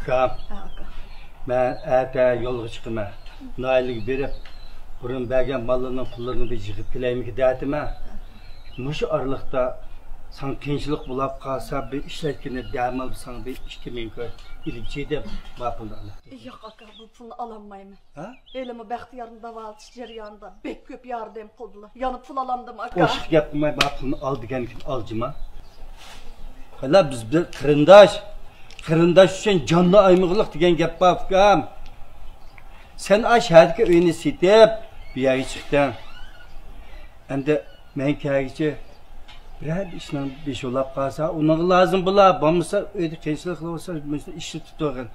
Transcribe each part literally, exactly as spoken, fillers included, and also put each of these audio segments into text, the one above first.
ئاكام، ھە، ئاكا. مەن ئەتە يولغا چىقىمەن. ناھىيەگە بېرىپ، بۇرۇن بەرگەن ماللارنىڭ پۇللىرىنى بىر يىغىپ كېلەيمىكىن دەۋاتىمەن. مۇشۇ ئارىلىقتا ساڭا قىيىنچىلىق بولاپ قالسا، بىر ئىشلەتكىنى دەمال ساڭا بىر ئىككى مىڭ كوي ئېلىپ چىدىم، ماقۇلدۇ. ياق، ئاكا، بۇ پۇلنى ئالالمايمەن. ھە؟ ھېلىمۇ بەختىيارنى داۋالىتىش جەريانىدا بەك كۆپ ياردەم قىلدىلا. يەنە پۇل ئالامدىم، ئاكا. قوشۇق گەپ قىلماي، بار پۇلنى ئال دېگەنكىن ئال، جىما. قالا، بىز بىر قېرىنداش. قېرىنداش ئۈچۈن جاننى ئايىمىغىلىق دېگەن گەپ بار، ئۇكام. سەن ئاشۇ شەھەردىكى ئۆينى سېتىپ، بۇ يەرگە چىقتىڭ. ئەمدى مەن كەلگۈچە بىرەر ئىشنىڭ بېشى ئۇلاپ قالسا، ئۇنىڭغا لازىم بولا. بولمىسا ئۆيدە قىيىنچىلىق بولسا، مۇشۇ ئىشلىتىپ تۇرغىن.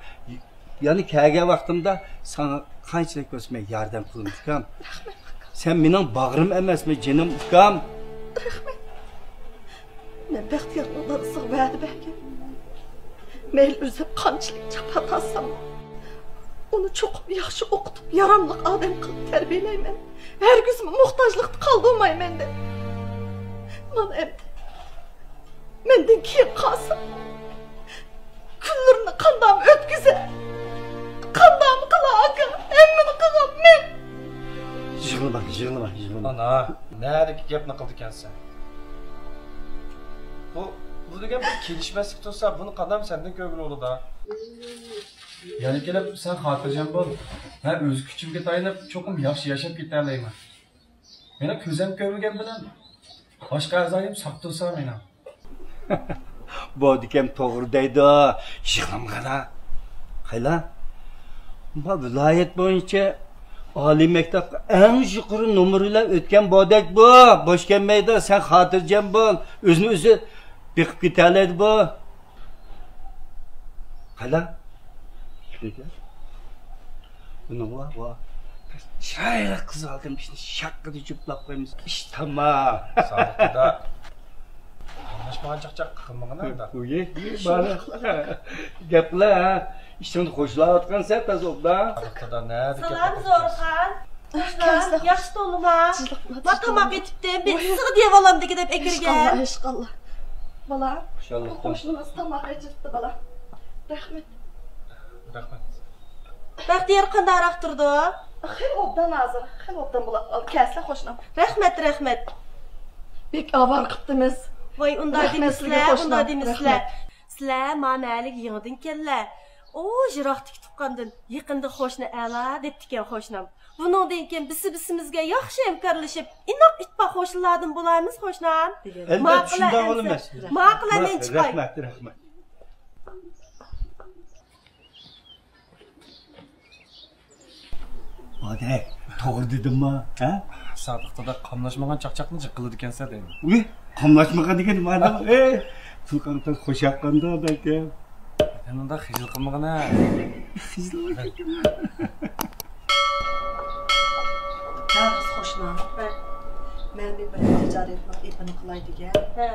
يەنە كەلگەن ۋاقتىمدا ساڭا قانچىلىك بولسا مەن ياردەم قىلىمەن، ئۇكام. رەھمەت، ئاكا. سەن مېنىڭ باغرىم ئەمەسمۇ، جېنىم، ئۇكام. رەھمەت. مەن بەختىيارنىڭ دادىسىغا ۋەدە بەرگەن. مەيلى ئۆزى قانچىلىك جاپا تارتساممۇ، ئۇنى چوقۇم ياخشى ئوقۇتۇپ، ياراملىق ئادەم قىلىپ تەربىيەلەيمەن. ھەرگىزمۇ موھتاجلىقتا قالدۇرمايمەن دەپ. مانا ئەمدى مەندىن كېيىن قالسا، كۈنلىرىنى قانداقمۇ ئۆتكۈزە؟ قانداقمۇ قىلا، ئاكا؟ ھەممىنى قىلغان مەن. يىغلىما، يىغلىما، يىغلىما. ئانا، نەدىكى گەپنى قىلىدىكەنسەن؟ بۇ، بۇ دېگەن بىر كېلىشمەسلىك تۇرسا، بۇنى قانداقمۇ سەندىن كۆرگىلى بولىدۇ؟ يەنە كېلىپ سەن خاتىرجەم بول. مەن ئۆز كۈچۈمگە تايىنىپ، چوقۇم ياخشى ياشاپ كېتەلەيمەن. مېنىڭ كۆزۈم كۆرمىگەن بىلەن باشقا ئەزايىم ساق تۇرسا مېنىڭ. بولىدىكەن، توغرا دەيدۇ. يىغلامغىنا. قايلا؟ ما ۋىلايەت بويىچە ئالىي مەكتەپكە ئەڭ يۇقىرى نومۇر بىلەن ئۆتكەن بودەك بۇ. بوش كەلمەيدۇ، سەن خاتىرجەم بول. ئۆزىنى ئۆزى بېقىپ كېتەلەيدۇ بۇ. قايلا؟ بۇنىڭغا ۋا، چىرايلىق قىز ئالدىم، ئىشنى شاققىدە جۈپلاپ قويىمىز. ئىش تامام. سادىق دادا، قاملاشمىغان چاقچاق قىلمىغىنا ئۇنداق. ئۇيە، بارا. گەپ قىلا، ھە. ئىشىڭنى خوشلاۋاتقانسەن، تازا ئوبدان. سادىق دادا، نەدە گەپ سالام، قىلىپ زورخان. خوش كەلدىڭ. ياخشى تولىما. ما تاماق ئېتىپتىم، مەن ئىسسىغا دېۋالامدىكى دەپ ئەكىرگەن. ئىشقاللا، ئىشقاللا. بالا، خۇشاللىق. بۇ قوشنىمىز تاماق ئېتىپتۇ، بالا. رەھمەت. رەھمەت. بەختىيار قانداقراق تۇرىدۇ؟ خېلى ئوبدان ھازىر، خېلى ئوبدان بولاپ قالدى. كەلسىلە، قوشنام. رەھمەت، رەھمەت. بەك ئاۋارە قىپتىمىز. ۋاي، ئۇنداق دېمىسىلە، ئۇنداق دېمىسىلە. رەھمەت. سىلەر ما مەھەللىگە يېڭىدىن كەللە. ئۇ يىراقتىكى تۇغقاندىن يېقىندا قوشنا ئەلا دەپتىكەن قوشنام. بۇنىڭدىن كېيىن بىسى بىسىمىزگە ياخشى ھەمكارلىشىپ، ئىناق ئىتتىپاق قوشنىلاردىن بولارمىز قوشنام. ئەلۋەتتە، ماقۇل شۇنداق ئەمىسە. بولىمىز. ماقۇل، مەن چىقاي. رەھمەت، رەھمەت. بادەك، توغرا دېدىمما، ھە؟ سادىق دادا قاملاشمىغان چاقچاقنى جىق قىلىدىكەنسە دەيمەن. ئۇي، قاملاشمىغان دېگەن مانا، ئەي، پۇل قانتاس خوش ياققاندا بەلكىم. سەن ئۇنداق خىجىل قىلمىغىنا. خىجىل. ھە، قىز قوشنا. ھە. مەن بىر تىجارەتنىڭ ئېپىنى قىلاي دېگەن. ھە.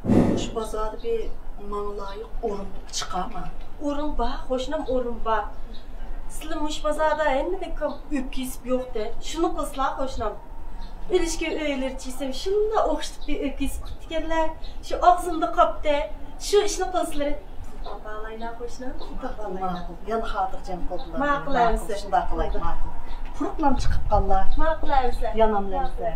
مۇشۇ بازاردا بىر ماڭا لايىق ئورۇن چىقارما؟ ئورۇن بار، قوشنام، ئورۇن بار. سىلە مۇشۇ بازاردا ھەممىدىن كام ئۆپكە يېسىپ يوق-دە. شۇنى قىلسىلا، قوشنام. ئېلىشكەن ئۆيلىرى چىسەم شۇنداق ئوخشىتىپ بىر ئۆپكە يېسىپ قىپتىكەنلەر. شۇ ئاغزىمدا قاپتى. شۇ ئىشنى قىلسىلىرى. تاپالايلا قوشنام، تاپالايلا. ماقۇل، ماقۇل. يەنە خاتىرجەم قىلدىلا. ماقۇل ئەمىسە. شۇنداق قىلاي، ماقۇل. پۇرۇقلام چىقىپ قاللا. ماقۇل ئەمىسە. ياناملا ئەمىسە.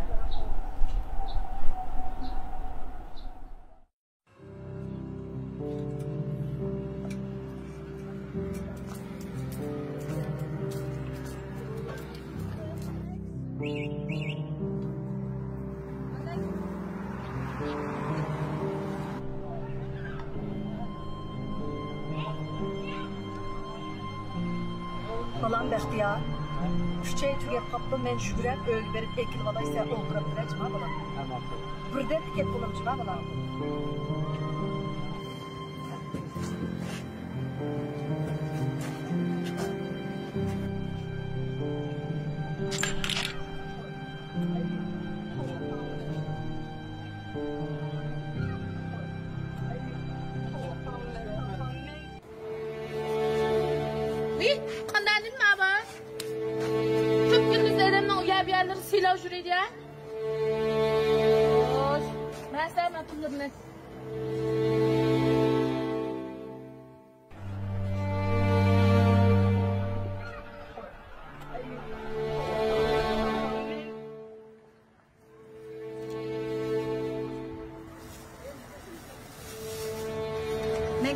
بالام بەختىيار، ئۈچ ئاي تۈگەپ قاپتۇ، مەن يۈگۈرۈپ ئۆيگە بېرىپ ئەكېلىۋالاي، سەن ئولتۇرۇپ تۇرە، جۇما بالام. بىردەملا كەپ بولۇم، جۇما بالام. ۋىي، قانداق نېمە بۇ؟ كۈندۈز ئادەمنىڭ ئۇ يەر بۇ يەرلىرى سىلاپ يۈرىدۇ يا. خوش، مەن سالىمەن پۇللىرىنى.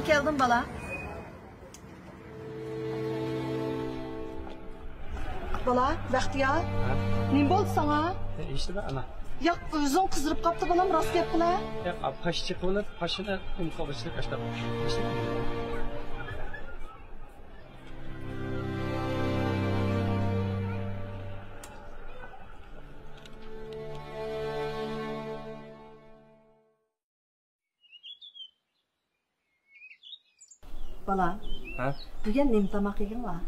كەلدىم، بالا. بالا، بەختىيار. ھە؟ نېمە بولدى ساڭا؟ ھە، ھېچنېمە، ئانا. ياق، يۈزۈڭ قىزىرىپ قاپتۇ، بالام، راست گەپ قىلە. ياق، پاش چىقىۋېلىپ، پاشىنى ئۇنقا باشلاپ ئاشتاپ. بالا، ھە؟ بۈگۈن نېمە تاماق يېگىڭلار؟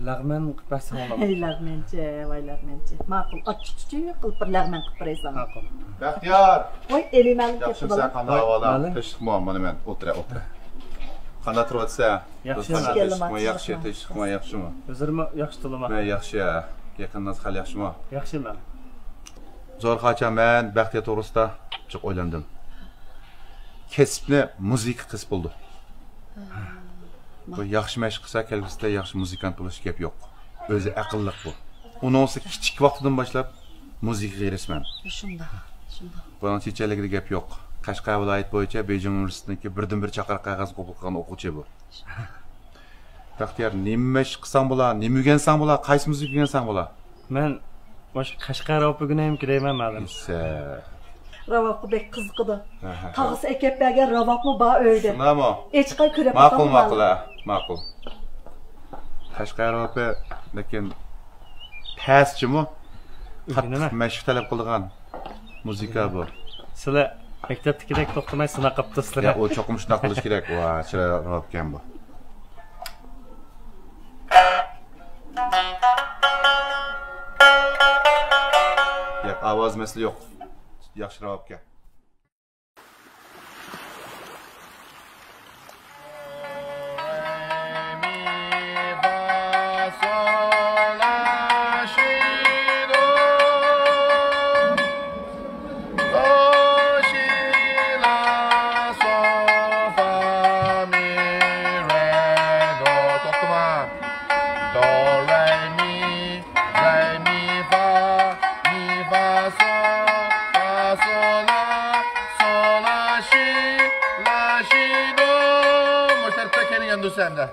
لەغمەن قىلىپ بەرسەڭلار. ھەي، لەغمەنچە، ۋاي لەغمەنچە. ماقۇل، ئاچچىق-چۈچۈك قىلىپ بىر لەغمەن قىلىپ بېرەي ساڭا. ماقۇل. بەختىيار! ۋاي، ئېلى مەلۇم كەتتى، ياخشىمۇ بالا؟ سەن؟ قانداق ئەھۋالىڭ؟ مەلۇم. تىنچلىقمۇ؟ مانا مەن ئولتۇراي، ئولتۇراي. قانداق تۇرۇۋاتىسەن؟ ياخشى. دوستلار، تىنچلىقمۇ؟ ياخشى، تىنچلىقمۇ؟ ياخشىمۇ؟ ئۆزلىرىمۇ ياخشى تۇرۇلما؟ مەن ياخشى. يېقىنىڭىز خېلى ياخشىمۇ؟ ياخشى مەن. زور خاچا، مەن بەختىيار توغرىسىدا جىق ئويلاندىم. كەسىپنى مۇزىكا قىلسا بولىدۇ. بۇ ياخشى مەشىق قىلسا، كەلگۈسىدە ياخشى مۇزىكانت بولۇش گەپ يوق. ئۆزى ئەقىللىق بۇ. ئۇنىڭ ئۈستىگە كىچىك ۋاقتىدىن باشلاپ مۇزىكىغا ھېرىسمەن. شۇنداق، شۇنداق. بۇنىڭ چېچەنلىكىدە گەپ يوق. قەشقەر ۋىلايىتى بويىچە بېيجىڭ ئۇنىۋېرسىتېتىنىڭكى بىردىن بىر چاقىرىق قەغەزىنى قوبۇل قىلغان ئوقۇغۇچى بۇ. بەختىيار، نېمە ئىش قىلساڭ بولا، نېمە ئۆگەنسەڭ بولا، قايسى مۇزىكا ئۆگەنسەڭ بولا؟ مەن مۇشۇ قەشقەر راۋاپىغا ئۆگىنەيمىكىن دەيمەن، مەلۇم. ئېسە. راۋاپقا بەك قىزىقىدۇ. ھە، ھە، ھە. تاغىسى ئەكەپ بەرگەن راۋاپمۇ بار ئۆيدە. شۇنداقمۇ؟ ئېچىققان كۆرۈپ ماقۇل، باقامدۇ، ماقۇل، مەلۇم؟ ھە، ماقۇل. قەشقەر راۋاپى، لېكىن پەس جۇمۇ. ئۆگىنىمە. قاتتىق مەشىق تەلەپ قىلىدىغان مۇزىكا بۇ. سىلەر مەكتەپتىكىدەك توختىماي سىناپ قاپتۇ سىلەر. يا، ئۇ چوقۇم شۇنداق قىلىش كېرەك. ۋا، چىرايلىق راۋاپكەن بۇ. ياق، ئاۋاز مەسىلە يوق. ياخشى راۋاپكەن. توختىما. دو، رې، مې، رې، مې، فا، مې، فا، سو، فا، سو، لا، سو، لا، شې، لا، شې، دو. مۇشۇ تەرەپتە كەينىگە ياندۇرسا ئەمدى.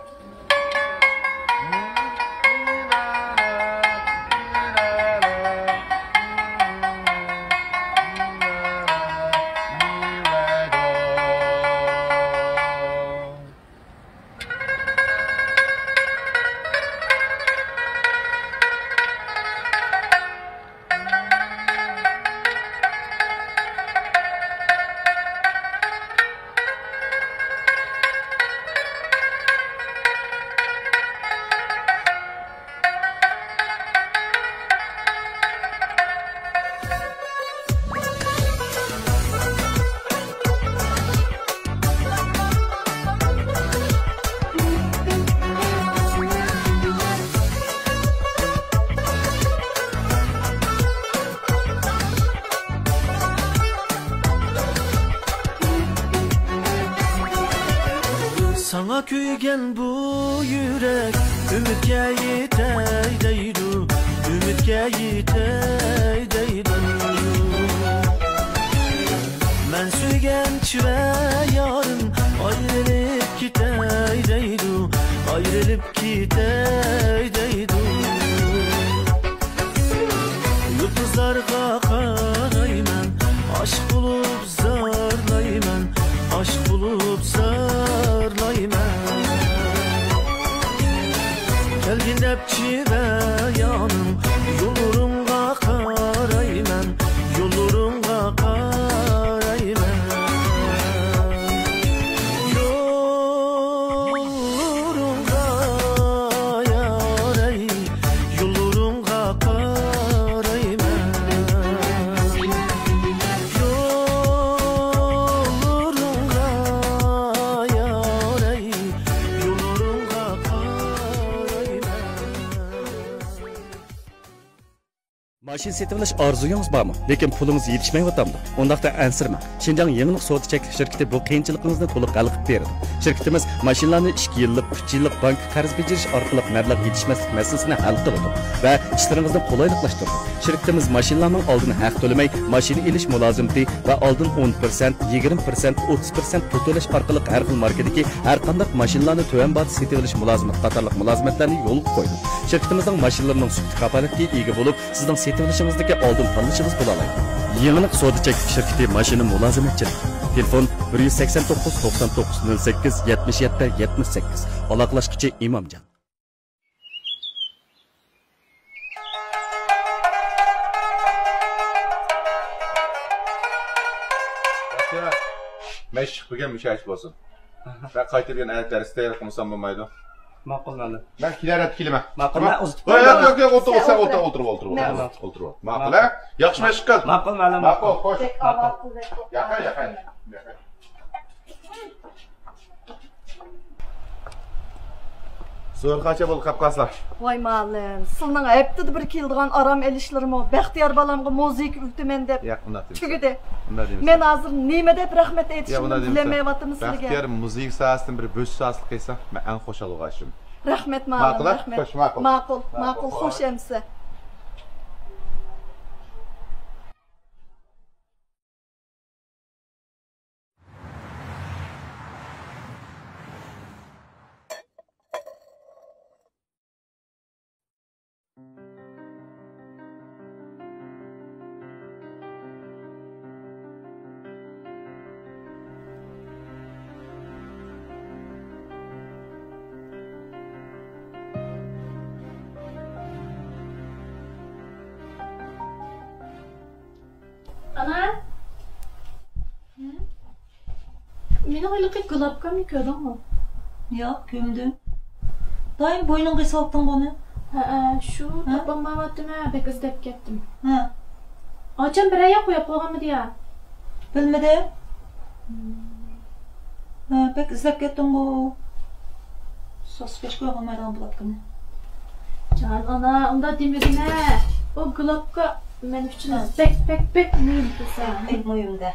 ساڭا كۆيگەن بۇ يۈرەك ئۈمىدكە يېتەي دەيدۇ، ئۈمىدكە يېتەي دەيدۇ. مەن سۆيگەن چىۋە يارىم ئايرىلىپ كېتەي دەيدۇ، ئايرىلىپ كېتەي دەيدۇ. يۇلتۇزلارغا قارايمەن، ئاشىق بولۇپ زارلايمەن، ئاشىق بولۇپ زارلايمەن. كەلگىن دەپ چىۋە يارىم، يوللىرىڭغا قارايمەن، يوللىرىڭغا قارايمەن. يوللىرىڭغا يارەي. ماشىنا سېتىۋېلىش ئارزۇيىڭىز بارمۇ، لېكىن پۇلىڭىز يېتىشمەيۋاتامدۇ؟ ئۇنداقتا ئەنسىرىمەڭ. شىنجاڭ يېڭىلىق سودا چەكلىك شىركىتى بۇ قىيىنچىلىقىڭىزنى تولۇق ھەل قىلىپ بېرىدۇ. شىركىتىمىز ماشىنىلارنى ئىككى يىللىق، ئۈچ يىللىق بانكا قەرز بېجىرىش ئارقىلىق مەبلەغ يېتىشمەسلىك مەسىلىسىنى ھەل قىلىدۇ ۋە ئىشلىرىڭىزنى قولايلىقلاشتۇرىدۇ. شىركىتىمىز ماشىنىلارنىڭ ئالدىن ھەق تۆلىمەي، ماشىنا ئېلىش مۇلازىمىتى ۋە ئالدىن ئون پىرسەنت، يىگىرمە پىرسەنت، ئوتتۇز پىرسەنت پۇل تۆلەش ئارقىلىق ھەر خىل ماركىدىكى ھەر قانداق ماشىنىلارنى تۆۋەن باھادا سېتىۋېلىش مۇلازىمىتى قاتارلىق مۇلازىمەتلەرنى يولغا قويىدۇ. شىركىتىمىزنىڭ ماشىنىلىرىنىڭ سۈپىتى كاپالەتكە ئىگە بولۇپ، سىزنىڭ سېتىۋېلىشىڭىزدىكى ئالدىن تاللىشىڭىز بولالايدۇ. يېڭىلىق سودا چەكلىك شىركىتى ماشىنا مۇلازىمەتچىلىكى. تېلېفون: بىر يۈز سەكسەن توققۇز، توقسان توققۇز، نۆل سەككىز، يەتمىش يەتتە، يەتمىش سەككىز. ئالاقىلەشكۈچى: ئىمامجان. مەشىق بۈگۈن مۇشۇ ئىش بولسۇن. مەن قايتىدىن ئەتە دەرس تەييار قىلمىسام بولمايدۇ. ماقۇل، مەلۇم. مەن كېلەر ھەپتە كېلىمەن. ماقۇل، مەن ئۇزىتىپ ياق، ياق، ياق، ياق، ئولتۇر، سەن ئولتۇر، ئولتۇر، ئولتۇر، ئولتۇر. ماقۇل، ھە؟ ياخشى مەشىق قىل. ماقۇل، مەلۇم. ماقۇل، خوش. ماقۇل. ياقاي، ياقاي. ياقاي. زورخاچە بولۇپ قاپقالسىلەر. ۋاي مۇئەللىم، سىلىنىڭ ھەپتىدە بىر كېلىدىغان ئارام ئېلىشلىرىمۇ، بەختىيار بالامغا مۇزىكا ئۆگىتىمەن دەپ ياق، ئۇنداق دېمىسەن. تۈگىدى. ئۇنداق دېمىسەن. مەن ھازىر نېمە دەپ رەھمەت ياق، ئېيتىشىمنى ئۇنداق دېمىسەن. بىلەلمەيۋاتىمەن سىلىگە. بەختىيار مۇزىكا ساھەسىدىن بىر بۆسۈش ھاسىل قىلسا، مەن ئەڭ خۇشال بولغان ئىشىم. رەھمەت مۇئەللىم، ماقۇل، ھە؟ رەھمەت. خوش، ماقۇل. ماقۇل، ماقۇل، ماقۇل، خوش. خوش ئەمىسە. ئانا! ھە؟ مېنىڭ ھېلىقى گۇلاپكامنى كۆردۈڭمۇ؟ ياق، كۆرمىدىم. دائىم بوينۇڭغا سالتىڭ بۇنى. ھەئە، شۇ ھە؟ تاپالمايۋاتىمەن، بەك ئىزدەپ كەتتىم. ھە. ئاچام بىرەر يەرگە قويۇپ قويغانمىدى يا؟ بىلمىدىم. ھە، بەك ئىزدەپ كەتتىڭغۇ. ساسكاچ قويغانمايدىغان بولۇپتىمەن. جان ئانا، ئۇنداق دېمىگىنە. ئۇ گۇلاپكا مەن ئۈچۈن ھە. بەك، بەك، بەك مۇھىم تۇرسا. بەك مۇھىم دە.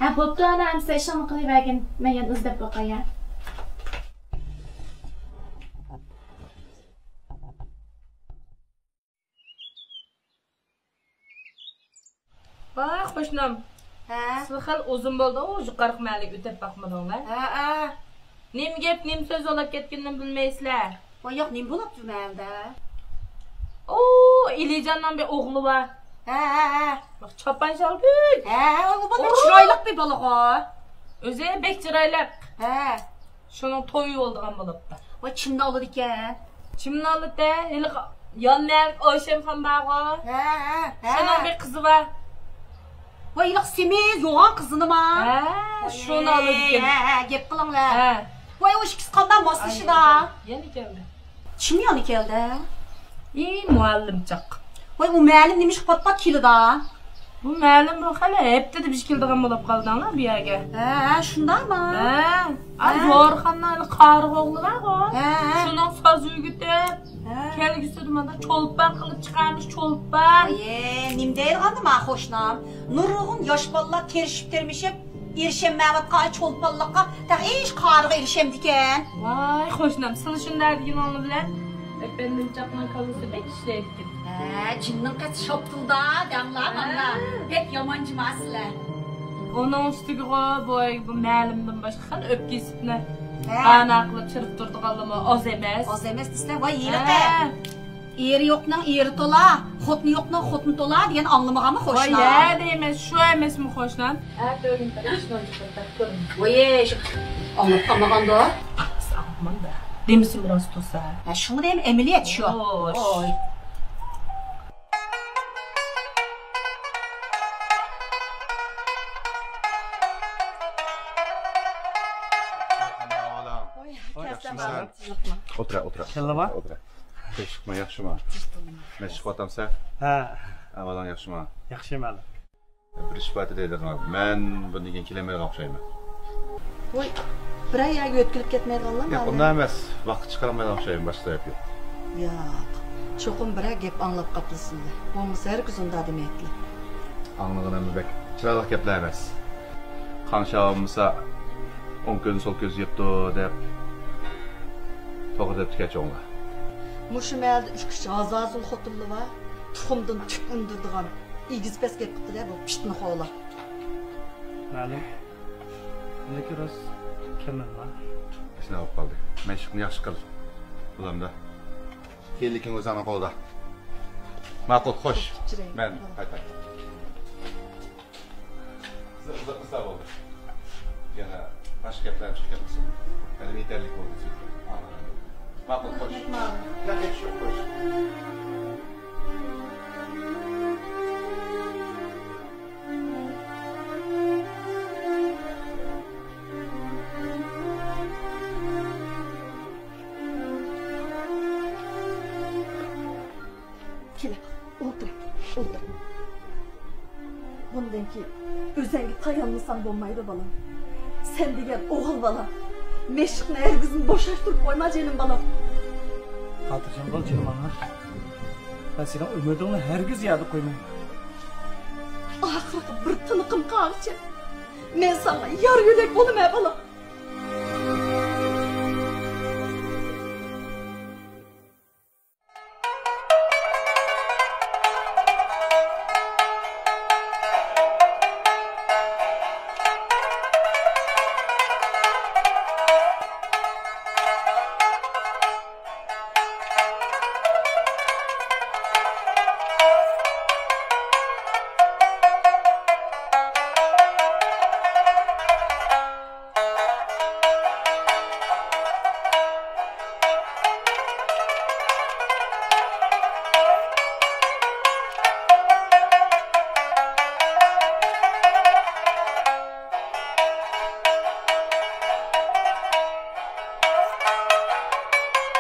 ھە، بوپتۇ ئانا، ئەمسە ئىشىڭنى قىلىۋەرگىن. مەن يەنە ئىزدەپ باقاي ھە. ۋاي قوشنام. ھە؟ سىلى خېلى ئۇزۇن بولدى، ئۇ يۇقىرىقى مەھەللىگە ئۆتۈپ باقمىدىڭلار. ھەئە. نېمە گەپ، نېمە سۆز بولاپ كەتكىنىنى بىلمەيسىلەر. ۋاي ياق، نېمە بولاپتۇ مەھەللىدە؟ ئۇ ئېلىجاننىڭ بىر ئوغلى بار. ھە، ھە، ھە. بىر چاپان شالگۈل. ھە، ئۇ بىر ئۇ. چىرايلىق بىر بالىغۇ. ئۆزى بەك چىرايلىق. ھە. شۇنىڭ تويى بولىدىغان بولۇپتۇ. ۋاي، كىمنى ئالىدىكەن؟ كىمنى ئالىدۇ؟ ھېلىقى يانمەنلىك ئايشەمخان بارغۇ. ھە، ھە، ھە. شۇنىڭ بىر قىزى بار. ۋاي، ھېلىقى سېمىز، يوغان قىزىنىما؟ ھە، ۋاي، شۇنى ئالىدىكەن. ھە، ھە، گەپ قىلىڭلار. ھە. ۋاي، ئۇ ئىككىسى قانداق ماسلىشىدا؟ يەنە كەلدى. كىم يەنە كەلدى؟ ئى، مۇئەللىمچاق. ۋاي، ئۇ مۇئەللىم نېمىشقا پات-پات كېلىدۇ؟ بۇ مەلۇم بۇ خېلى ھەپتىدە بىر كېلىدىغان بولۇپ قالدىڭلار بۇ يەرگە. ھە، ھە، شۇنداقمۇ؟ ھە. ھە. زورخاننىڭ قارىغۇ ئوغلى بارغۇ. ھە، ھە. شۇنىڭ ساز ئۆگىتىپ، ھە. كەلگۈسىدە مانا چولپان قىلىپ چىقارمىش، چولپان. ئايە، نېمە دەيدىغاندۇ ما قوشنام؟ نۇرغۇن ياش بالىلار تىرىشىپ-تىرمىشىپ، ئېرىشەلمەيۋاتقان چولپانلىققا تېخى ھېچ قارىغا ئېرىشەمدىكەن. ۋاي قوشنام، سىلى شۇنداق دېگىنىڭلار بىلەن ئەپەندىمچاقنىڭ كاللىسى بەك ئىشلەيدىكەن. ھە، جىننىڭ قېتى شاپتۇلدا دەڭلار، ھە. مانا. بەك يامان جىما سىلەر. ئۇنىڭ ئۈستىگىغۇ بۇ، بۇ مەلۇمدىن باشقا خېلى ئۆپكە يېسىپنى ھە. ئانا قىلىپ چىرىپ تۇرىدىغانلىرىمۇ ئاز ئەمەس. ئاز ئەمەس دېسىلە، ۋاي ھېلىقى. ھە. ئېرى يوقنىڭ ئېرى تولا، خوتۇنى يوقنىڭ خوتۇنى تولا دېگەن ئاڭلىمىغانمۇ قوشنا؟ ۋاي، ھە دەيمەن، شۇ ئەمەسمۇ قوشنام؟ ھە، تۆگىنى بەك ئىشنى ئۇنتۇپ كۆرۈڭ. ۋاي، شۇ ئاڭلاپ قالمىغاندۇ؟ ئاڭلىسا ئاڭلىمامدا. دېمىسىمۇ راست تۇرسا. ھە، شۇڭا دەيمەن، ئەمەلىيەت شۇ. خوش. ۋاي. ۋاي، ياخشىمۇ؟ ئولتۇرە، ئولتۇرە. شۇندىمۇ؟ ئولتۇرە. تىنچلىقمۇ، ياخشىمۇ؟ مەشىق قىلىۋاتامسەن؟ ھە. ئەھۋالىڭ ياخشىمۇ؟ ياخشى مەلۇم. بىر ئىش بار دەيدىغان. مەن بۇندىن كېيىن كېلەلمەيدىغان ئوخشايمەن. ۋوي، بىرەر يەرگە يۆتكىلىپ كەتمەيدىغانلار ياق، مەلۇم. ئۇنداق ئەمەس. ۋاقىت چىقىرالمايدىغان ئوخشايمەن، باشقا سەۋەب يوق. ياق. چوقۇم بىرەر گەپ ئاڭلاپ قاپسىلەر. بولمىسا ھەرگىز ئۇنداق دېمەيتتىلەر. ئاڭلىغىنىم بەك چىرايلىق گەپلەر ئەمەس. قاڭشاۋالمىسا، ئوڭ كۆزنى سول كۆزى يىقتۇ دەپ توغرا دەپتىكەن چوڭلار. مۇشۇ مەھەلدە ئۈچ-ئۈچ ھازازۇل خوتۇنلار بار. تۇخۇمدىن تۈك ئۈندۈرىدىغان ئېگىز-پەس گەپ قىپتۇ-دە بۇ پىتنىخورلار. مەلۇم. لېكىن راست كەممەن بار. ئىشنى ئاپ قالدى. مەشىقنى ياخشى قىل. بولامدا. كېيىنلىكىڭ ئۆزۈڭنىڭ قولىدا. ماقۇل، خوش. كەچۈرەي. مەن قايتاي. قىزىق، قىزىق قىزلار بولدى. يەنە باشقا گەپلەر چىقىپ كەتمىسۇن. ھەلى يېتەرلىك بولدى سىزگە. ماقۇل، خوش. رەھمەت، ماقۇل. ياق، ھېچ يوق، خوش. كېلە، ئولتۇر، ئولتۇر. بۇندىن كېيىن ئۆزەڭگە تايانمىساڭ بولمايدۇ، بالام. سەن دېگەن ئوغۇل بالا. مەشىقنى ھەرگىزمۇ بوشاشتۇرۇپ قويما، جېنىم بالام. خاتىرجەم بول، جېنىم ئانا. مەن سېنىڭ ئۈمىدىڭنى ھەرگىز يەردە قويمايمەن. ئاخىرقى بىر تىنىقىم قالغىچە مەن ساڭا يار يۆلەك بولىمەن، بالام.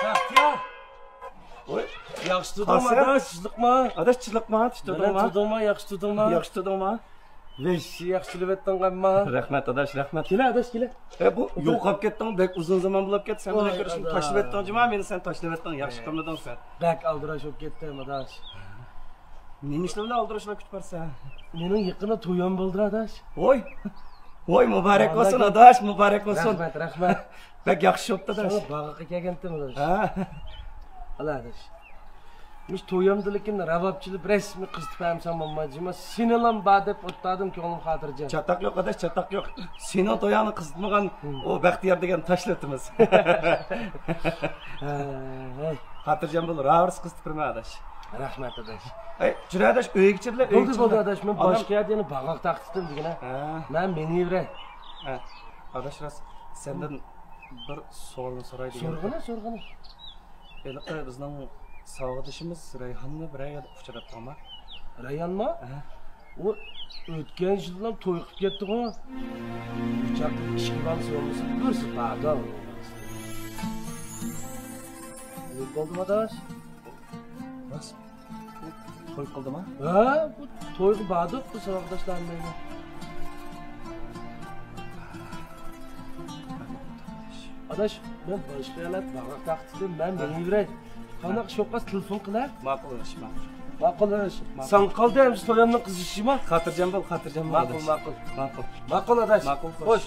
بەختىيار! ۋوي، ياخشى تۇردۇڭما، قاسىم؟ ئاداش، چىلىقما. ئاداش، چىلىقما، تۇتۇپ تۇردۇڭما؟ تۇردۇڭما، ياخشى تۇردۇڭما؟ ياخشى تۇردۇڭما؟ ۋەھشىي ياخشى چىلىۋەتتىڭ ئەمما. رەھمەت، ئاداش، رەھمەت. كېلە، ئاداش، كېلە. ئە، بۇ يوقاپ كەتتىڭ، بەك ئۇزۇن زامان بولۇپ كەتتى. سەن بىلەن كۆرۈشۈپ تاشلىۋەتتىڭ جۇما، مېنى سەن تاشلىۋەتتىڭ، ياخشى قىلمىدىڭ سەن. بەك ئالدىراش بولۇپ كەتتىم، ئاداش. نېمە ئىشلار بىلەن ئالدىراش بولۇپ كېتىپ بارسەن؟ مېنىڭ يېقىندا تويۇم بولدى، ئاداش. ۋوي، ۋوي، مۇبارەك بولسۇن، ئاداش، مۇبارەك بولسۇن. رەھمەت، رەھمەت. بەك ياخشى بوپتۇ، ئاداش. شۇڭا باغاققا كەلگەنتىم، ئاداش. ھە. ئالا، ئاداش. مۇشۇ تويۇمدا لېكىن رەۋابچىلىپ رەسمىي قىز تېپەمسەن بولمايدۇ جۇما. سېنىلام بار دەپ ئولتۇردۇم، كۆڭلۈم خاتىرجەم. چاتاق يوق، ئاداش، چاتاق يوق. سېنىڭ تويۇڭنى قىزىتمىغان ئۇ بەختىيار دېگەن تاشلىۋېتىمىز. ھەي. خاتىرجەم بول، راۋۇرۇس قىز تېپىرمەن، ئاداش. رەھمەت، ئاداش. ئەي، جۈرە، ئاداش، ئۆيگە چىقىپ، بولدى، بولدى، ئاداش. مەن باشقا يەردە يەنە باغاق تارقىتىپ دېگىنە. ھە. مەن مېڭىۋېرەي. ھە. ئاداش، راست، سەندىن بىر سوئالنى سوراي دېگەن. سورىغىنە، سورىغىنە. ھېلىقى بىزنىڭ ساۋاقدىشىمىز رەيھاننى بىرەر يەردە ئۇچراتتىڭما؟ رەيھانمۇ؟ ھە. ئۇ ئۆتكەن يىللا توي قىلىپ كەتتىغۇ. ئۇچاقتا ئىككى بالىسى بولمىسا، بىرسى باردا. نېمە بولدى، ئاداش؟ راست. توي قىلدىما؟ ھە، بۇ تويغا باردۇق، بۇ ساۋاقداشلار بىلەن. ئاداش، مەن باشقا يەرلەردە باغاق تارقىتىپ، مەن مېڭىۋېرەي. قانداق ئىش بولغاچ تېلېفون قىلە. ماقۇل ئىش، ماقۇل. ماقۇل ئىش. ماقۇل. ساڭا قالدى ئەمىسە تويۇمنىڭ قىزىشىما. خاتىرجەم بول، خاتىرجەم بول، ماقۇل، ئاداش. ماقۇل. ماقۇل. ماقۇل، ئاداش. ماقۇل، خوش. خوش.